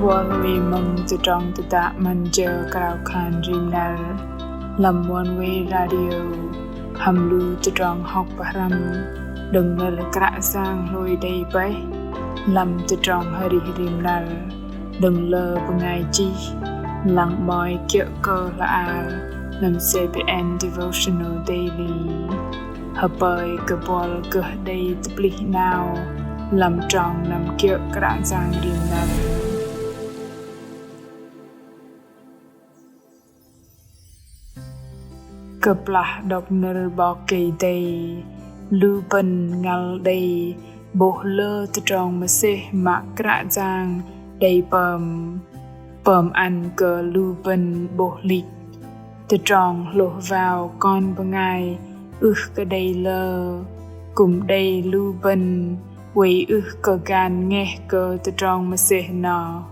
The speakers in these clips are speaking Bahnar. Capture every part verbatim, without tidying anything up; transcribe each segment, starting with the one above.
Buăl wei mơ̆ng tơdrong tơdă 'Măn Jơ Krao Khan Rim Năr lăm One Way Radio hăm lu tơdrong hŏk pơhrăm đơ̆ng nơ̆r Kră Yang hlôi đei bơih lăm tơdrong arih rim năr đơ̆ng lơ bơngai chih lăng 'mơ̆i kiơ̆ kơ hla ar lăm CBN Devotional Daily. Hơpơi kơ buăl gơh đei tơplih 'nao lăm trong năm kiơ̆ Kră Yang rim năr. Kơplah đŏk nơ̆r 'Bok Kei-Dei, lu bơ̆n ngăl đei 'bôh lơ tơdrong mơsêh mă Kră Yang đei pơm. Pơm ăn kơ lu bơ̆n 'bôh lik tơdrong hlôh wao kon bơngai ưh kơ đei lơ, kư̆m đei lu bơ̆n oei ưh kơ gan ngeh kơ tơdrong mơsêh noh.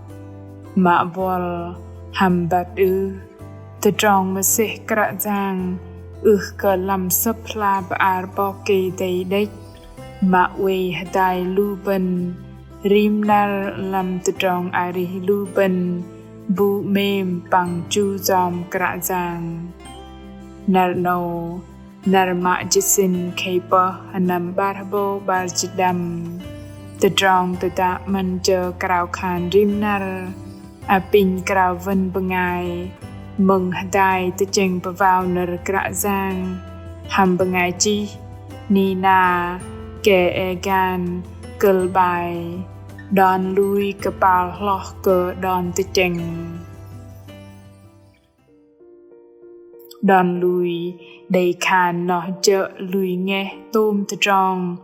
Mă buăl hăm băt ưh, tơdrong mơsêh Kră Yang ưh kơ lăm Sơ̆p hla bơar 'Bok Kei-Dei đĕch, mă oei hơdai lu bơ̆n rim năr lăm tơdrong arih lu bơ̆n bu 'mêm păng chu yom Kră Yang. Năr 'nâu, năr mă jơsĭn khei pơh sơnăm 'bar hơbâu 'bar jĭt đăm. Tơdrong tơdă 'Măn Jơ Krao Khan Rim Năr apinh krao wơ̆n bơngai mơ̆ng hơdai tơchĕng pơwao nơ̆r Kră Yang hăm bơngai chih Nina Keegan, kơ̆l 'bai Đon lui kơpal hloh kơ đon tơchĕng. Đon lui đei khan noh jơ̆ lui ngeh tôm tơdrong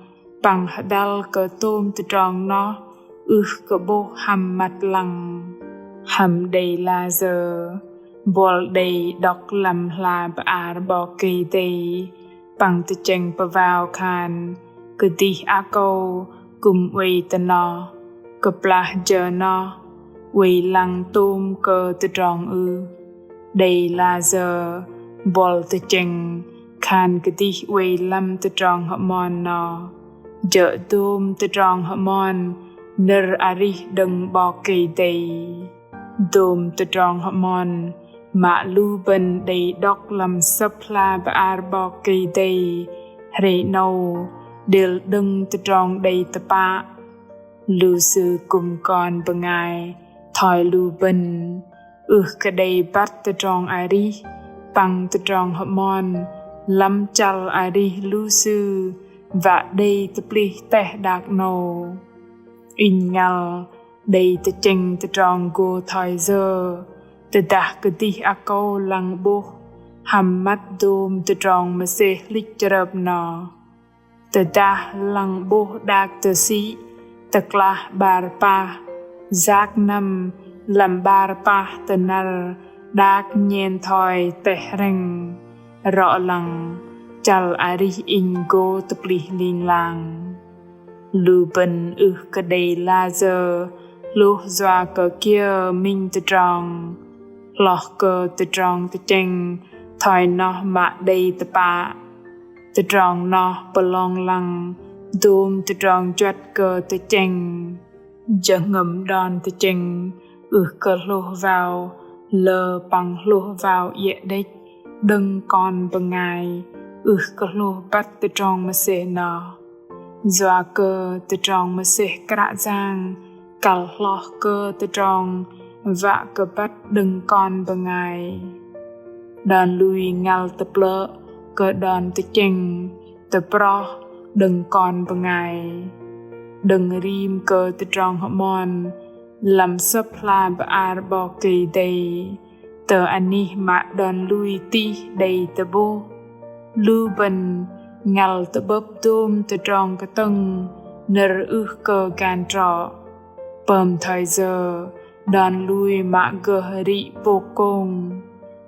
păng hơdăl kơ tôm tơdrong noh ưh kơ 'bôh hăm măt lăng. Hăm đei lah sơ̆, buăl đei đŏk lăm hla bơar 'Bok Kei-Dei păng tơchĕng pơwao khan kơdih akâu kư̆m oei tơ noh, kơplah jơ noh oei lăng tôm kơ tơdrong ưh. Đei lah sơ̆, buăl tơchĕng khan kơdih oei lăm tơdrong hơmon noh jơ̆ dôm tơdrong hơmon nơ̆r arih đơ̆ng 'Bok Kei-Dei. Dôm tơdrong hơmon mă lu bơ̆n đei đŏk lăm Sơ̆p hla bơar 'Bok Kei-Dei hrei 'nâu đêl đơ̆ng tơdrong đei tơpă. Lu sư kư̆m kon bơngai thoi lu bơ̆n ưh kơ đei băt tơdrong arih păng tơdrong hơmon lăm chăl arih lu sư wă đei tơplih teh đak 'nâu. Inh ngăl đei tơchĕng tơdrong gô thoi yơ tơdah kơdih akâu lăng 'bôh hăm măt dôm tơdrong mơsêh hlĭch chrơp noh. Tơdah lăng 'bôh đak tơsĭ tơklah 'bar pah, yak năm lăm 'bar pah tơ năr đak nhen thoi teh hrĕng, rŏ lăng chăl arih inh gô tơplih ling lang. Lu bơ̆n ưh kơ đei lah sơ̆ hlôh yua kơ kiơ minh tơdrong, hloh kơ tơdrong tơchĕng thoi noh mă đei tơpă. Tơdrong noh pơlong lăng dôm tơdrong juăt kơ tơchĕng. Jơhngơ̆m đon tơchĕng ưh kơ hlôh wao lơ păng hlôh wao iĕ đĕch đơ̆ng kon bơngai ưh kơ hlôh băt tơdrong mơsêh noh. Yua kơ tơdrong mơsêh Kră Yang kăl hloh kơ tơdrong wă kơ băt đơ̆ng kon bơngai. Đon lui ngăl tơplơ̆ kơ đon tơchĕng tơproh đơ̆ng kon bơngai. Đơ̆ng rim kơ tơdrong hơmon lăm Sơ̆p hla bơar 'Bok Kei-Dei, tơ anih mă đon lui tih đei tơ'bôh, lu bơ̆n ngăl tơ'bơ̆p dôm tơdrong kơtơ̆ng nơ̆r ưh kơ gan trŏ. Pơm thoi yơ đon lui mă gơh rĭ pôk kông,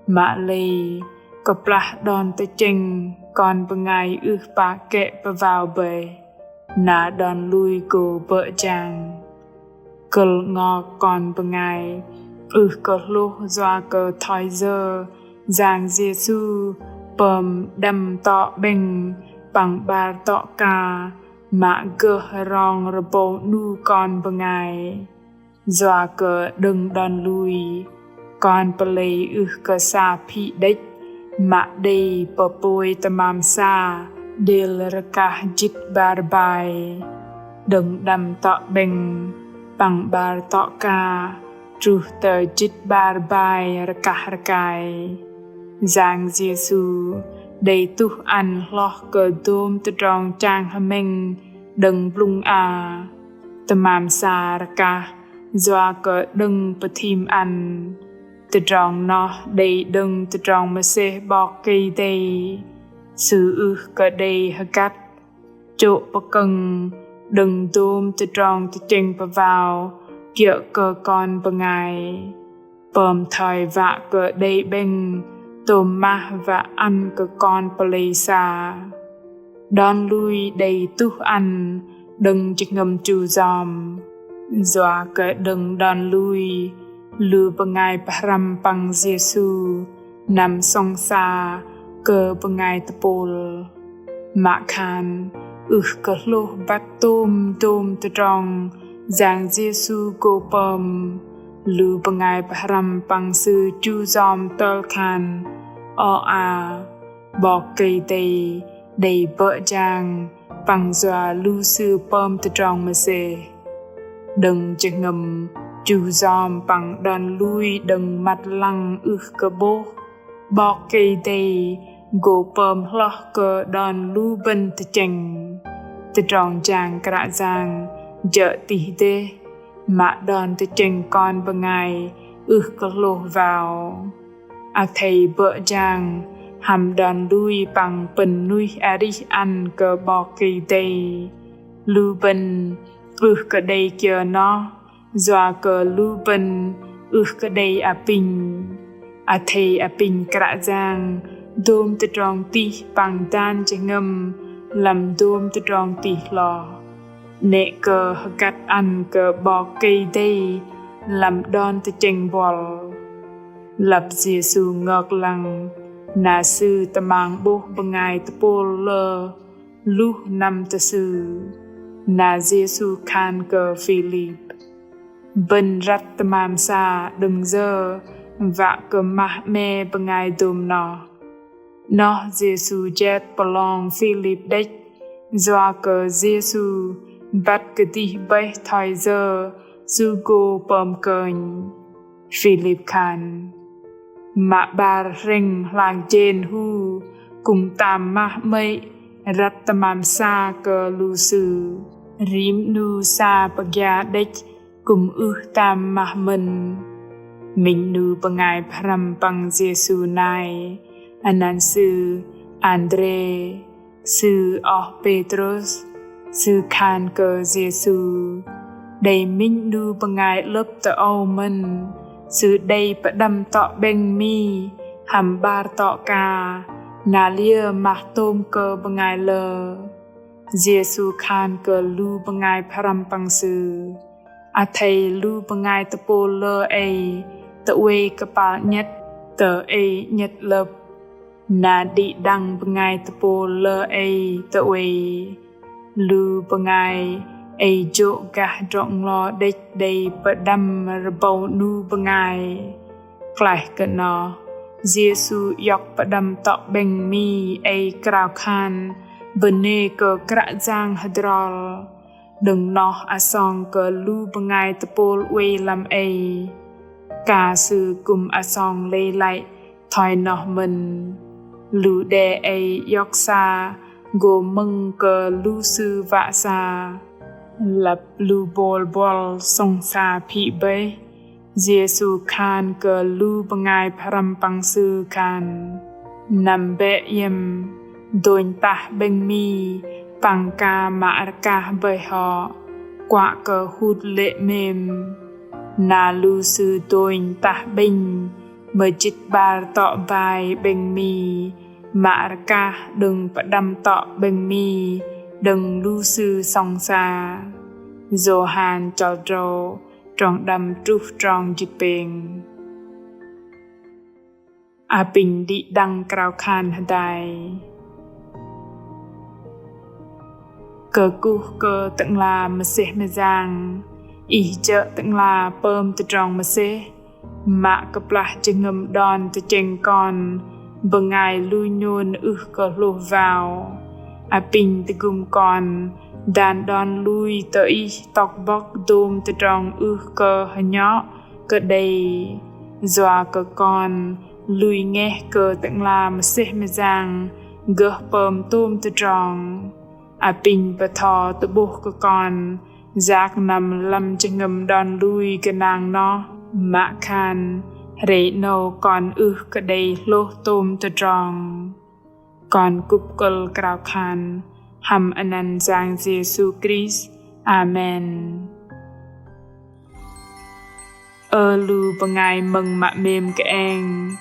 mă lei kơplah đon tơchĕng kon bơngai ưh pă kĕ pơwao bơih, na đon lui gô bơ̆ jang. Kơ̆l 'ngok kon bơngai ưh kơ hlôh yua kơ thoi yơ Yang Yêsu pơm đăm tŏ 'bĕng păng 'bar tŏ ka mă gơh rong rơbâu 'nu kon bơngai. Yua kơ đơ̆ng đon lui, kon pơlei ưh kơ sa phĭ đĕch, mă đei pơpôi tơmam sa đêl rơkah jĭt 'bar bai. Đơ̆ng đăm tŏ 'bĕng păng 'bar tŏ ka truh tơ jĭt 'bar bai rơkah rơkai. Yang Yêsu đei tuh ăn hloh kơ dôm tơdrong chang hơmĕng đơ̆ng blŭng a. Tơmam sa rơkah yua kơ đơ̆ng pơthim ăn. Tơdrong noh đei đơ̆ng tơdrong mơsêh 'Bok Kei-Dei. Sư ưh kơ đei hơgăt. Chô̆ pơkơ̆ng đơ̆ng dôm tơdrong tơchĕng pơvao kiơ̆ kơ kon bơngai. Pơm thoi wă kơ đei 'bĕng tôm mah wă ăn kơ kon pơlei sa. Đon lui đei tuh ăn đơ̆ng jơhngơ̆m chu yom. Yua kơ đơ̆ng đon lui, lu bơngai pơhrăm păng Yêsu năm sŏng sa kơ bơngai tơpôl. Mă khan ưh kơ hlôh băt tôm dôm tơdrong Yang Yêsu gô pơm, lu bơngai pơhrăm păng Sư chu yom tơl khan: Ơ a, 'Bok Kei-Dei đei bơ̆ jang păng yua lu sư pơm tơdrong mơsêh. Đơ̆ng jơhngơ̆m chu yom păng đon lui đơ̆ng măt lăng ưh kơ 'bôh, 'Bok Kei-Dei gô pơm hloh kơ đon lu bơ̆n tơchĕng. Tơdrong jang Kră Yang jơ̆ tih dêh, mă đon tơchĕng kon bơngai ưh kơ hlôh wao. Athei bơ̆ jang hăm đon lui păng pơ̆n nuih arih ăn kơ 'Bok Kei-Dei, lu bơ̆n ưh kơ đei kiơ noh, yua kơ lu bơ̆n ưh kơ đei apinh. Athei apinh Kră Yang dôm tơdrong tih păng dan jơhngơ̆m lăm dôm tơdrong tih hloh. 'Nĕ kơ hơgăt ăn kơ 'Bok Kei-Dei lăm đon tơchĕng buăl. Lăp Yêsu ngơk lăng, na Sư tơmang 'bôh bơngai tơpôl lơ luh năm tơ Sư. Na Yêsu khan kơ Philip: Bơ̆n răt tơmam sa đơ̆ng yơ wă kơ mah 'me bơngai dôm noh? Noh Yêsu jet pơlong Philip đĕch, yua kơ Yêsu băt kơdih bơih thoi yơ Sư gô pơm kơnh. Philip khan: Mă 'bar hrĕng hlak jên hu kư̆m tam mah 'mơ̆i răt tơmam sa kơ lu sư, rim 'nu sa pơgia đĕch kư̆m ưh tam mah mơ̆n. Minh 'nu bơngai pơhrăm păng Yêsu nai, anăn sư Andrê, sư oh Pêtrôs, sư khan kơ Yêsu: Đei minh 'nu bơngai 'lơ̆p tơ âu mơ̆n, sư đei pơđăm tŏ 'bĕng mi hăm 'bar tŏ ka, na liơ mah tôm kơ bơngai lơ? Yêsu khan kơ lu bơngai pơhrăm păng Sư: Athei lu bơngai tơpôl lơ ei tơ oei kơpal 'nhĕt, tơ ei 'nhĕt 'lơ̆p, na đĭ đăng bơngai tơpôl lơ ei tơ oei. Lu bơngai ei jô̆ gah drŏ-nglo đĕch đei pơđăm rơbâu 'nu bơngai. Klaih kơ noh, Yêsu iŏk pơđăm tŏ 'bĕng mi ei krao khan bơnê kơ Kră Yang hơdrol. Đơ̆ng noh asong kơ lu bơngai tơpôl oei lăm ei. Ka Sư kư̆m asong lei lăi thoi noh mơ̆n. Lu đe ei iŏk sa gô mơ̆ng kơ lu sư wă sa. Lăp lu bôl buăl sŏng sa phĭ bơih, Yêsu khan kơ lu bơngai pơhrăm păng Sư khan: Năm bĕ iĕm dônh tah 'bĕng mi păng ka mă rơkah bơih hŏ, kuă kơ hŭt lê̆ 'mêm. Na lu sư dônh tah 'bĕnh mơjĭt 'bar tŏ bai 'bĕng mi mă rơkah đơ̆ng pơđăm tŏ 'bĕng mi đơ̆ng lu sư sŏng sa. Yôhan chăl tơdrâu, trong đăm truh trong jĭt pêng. Apinh đĭ đăng krao khan hơdai. Kơkuh kơ Tơ'ngla mơsêh mơyang, Ih jơ̆ Tơ'ngla pơm tơdrong mơsêh, mă kơplah jơhngơ̆m đon tơchĕng kon bơngai lui nhôn ưh kơ hlôh wao. Apinh tơgŭm kon dan đon lui tơ Ih tŏk bŏk dôm tơdrong ưh kơ hơnhŏ kơ đei. Yua kơ kon lui ngeh kơ Tơ'ngla mơsêh mơyang gơh pơm tôm tơdrong. Apinh pơtho tơ'bôh kơ kon yak năm lăm jơhngơ̆m đon lui gơnang noh, mă khan hrei 'nâu kon ưh kơ đei hlôh tôm tơdrong. Kon kŭp kơ̆l krao khan hăm anăn Yang Yêsu Krist. Amen. Ơ lu bơngai mơ̆ng mă 'mêm kơeng,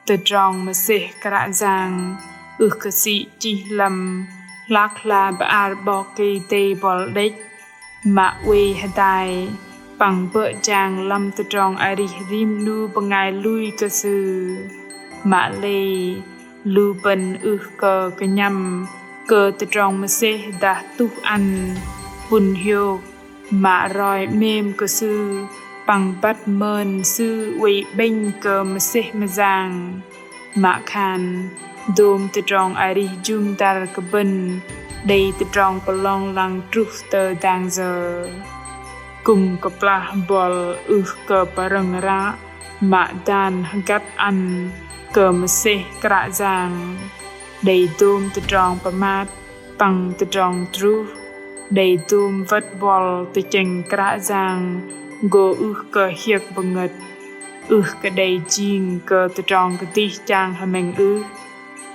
tơdrong mơsêh Kră Yang ưh kơ sĭ chih lăm hlak hla bơar 'Bok Kei-Dei buăl đĕch, mă oei hơdai păng bơ̆ jang lăm tơdrong arih rim 'nu bơngai lui kơ Sư. Mă lei lu bơ̆n ưh kơ kơnhăm kơ tơdrong mơsêh dah tuh ăn pŭn hiôk, mă roi 'mêm kơ Sư păng băt mơn Sư oei 'bĕnh kơ mơsêh mơyang. Mă khan dôm tơdrong arih jŭm dăr kơ bơ̆n đei tơdrong pơlong lăng truh tơ dang yơ. Kư̆m kơplah buăl ưh kơ pơrơ̆ng ră mă dan hơgăt ăn kơ mơsêh Kră Yang, đei dôm tơdrong pơmat păng tơdrong truh, đei dôm wơ̆t buăl tơchĕng Kră Yang gô ưh kơ hiơ̆k bơngơ̆t, ưh kơ đei jing kơ tơdrong kơdih chang hơmĕng ưh.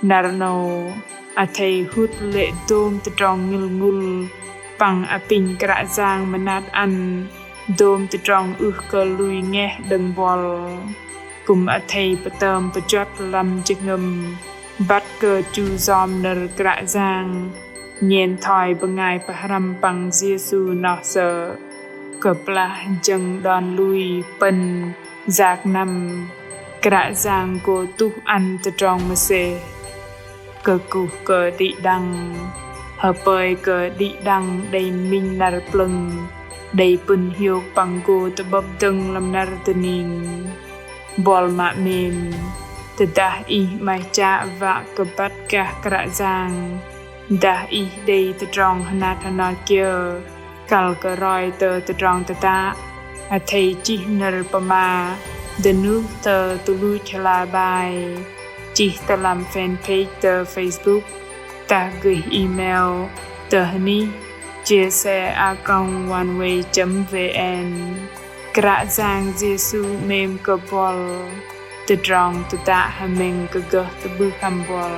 Năr 'nâu athei hŭt lê̆ dôm tơdrong ngŭl ngŭl păng apinh Kră Yang mơnat ăn dôm tơdrong ưh kơ lui ngeh đơ̆ng buăl. Kư̆m athei pơtơm pơjuăt lăm jơhngơ̆m băt kơ chu yom nơ̆r Kră Yang, nhen thoi bơngai pơhrăm păng Yêsu noh sơ̆. Kơplah jơ̆ng đon lui pơ̆n yak năm, Kră Yang gô tuh ăn tơdrong mơsêh. Kơkuh kơ đĭ đăng, hơpơi kơ đĭ đăng đei minh năr plơ̆ng, đei pŭn hiôk păng gô tơ'bơ̆p dơ̆ng lăm năr dơning. Buăl mă 'mêm, tơdah ih 'maih chă wă kơ băt gah Kră Yang, dah ih đei tơdrong hơnat hơnot kiơ, kăl kơ roi tơ tơdrong tơtă, athei chih nơ̆r pơma dơnuh tơ tơluch hla bơar, chih tơ lăm fanpage tơ Facebook, dah gơih email tơ hơnih chia sẻ a còng oneway chấm vn. Kră Yang Yêsu 'mêm kơ buăl. Tơdrong tơtă hơmĕng kơ gơh tơ'bưh hăm buăl.